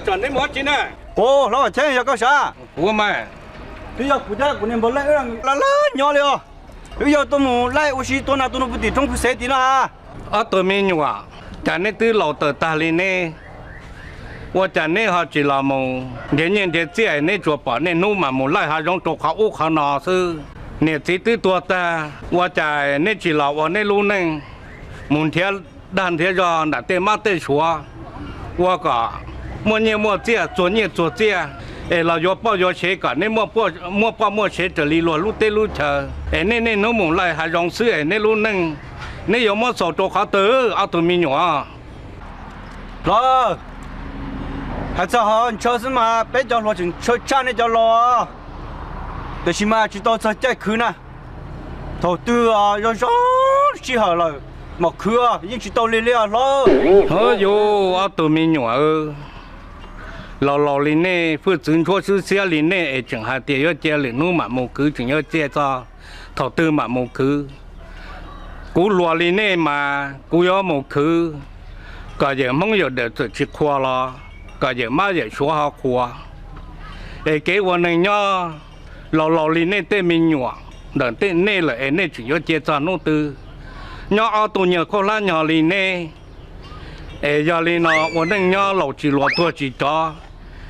Tsom neb mus dab tsi na? Ua, hlob Vam Cheeb, yog koj sav? Kuv mas, twb yog kuv thiab kuv niag npawg Laij wb laj laj nyob li os. Wb yog tuaj mus laij ua si tua nas tua noog puag tim roob puag xev tim no ha. Ob tug me nyuam, cas neb twb laus tawm tag li ne, ua cas neb ho tsis los mus nrhiav nyiaj nrhiav txiaj, neb tsuas pom niaj hnub mas mus laij hav zoov rau qhov ub qhov no xwb? Niam txiv twb tuag tag, ua cas neb tsis los ua neb lub neej, mus nrhiav dag nrhiav zog nram tej mab tej suav, ua kom muaj nyiaj muaj txiaj, txuag nyiaj txuag txiaj, es los yuav poj yuav sev kom neb muaj poj muaj sev raws li luag lub teb lub chaw. Es nej niaj hnub mus laij hav zoov xwb es neb lub neej, neb yuav muab xaus rau qhov twg ob tug me nyuam? Hlob, hais txog hov ntshaw xwb mas peb cov hluas tseem ntshaw tshaj nej cov laus, tiam sis mas tsis tau txog caij khwv na. Thaum twg zoo zoo sij hawm lawm mam khwv, yeej tsis tau lig li os hlob. Hov yus ob tug me nyuam, laus laus li nej, hwj txwv ntsuab swb xiab li nej es tseem hais tias yuav cia lwm hnub mam mus khwv, tseem yuav cia txog thaum twg mam mus khwv. Kuv hluas li nej mas kuv yuav mus khwv kom yawm Hmoob yawm Dawm txawm tsis qhuas los kom yawm mab yawm suav ho qhuas. Es kev ua neeg nyob laus laus li nej tej me nyuam ntawm tej nej lawm es nej tseem yuav cia txog hnub twg? Nyob ob tug nyuag khaub hlab nyog li nej, es yog li no ua neej nyob laus tsis luas tuag tsis rov,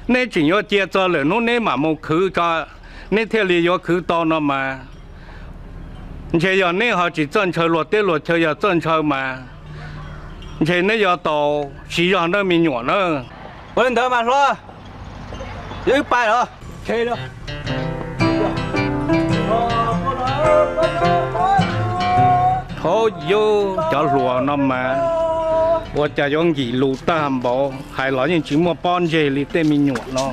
neb tseem yuav cia txog lwm hnub neb mam mus khwv tso, neb thiaj li yuav khwv tau no mas. Ntshe yog neb ho tsis txawj ntshaw luag teb luag chaw, yog txawj ntshaw mas ntshe neb yuav tau siv zog nawb me nyuam na. Ua li ntawd mas hlob, wb pais los. Hov yus cov hluas no mas ua cas yuav nkim lus tag npaum, hais los yeej tsis muaj pob ntseg li tej me nyuam no.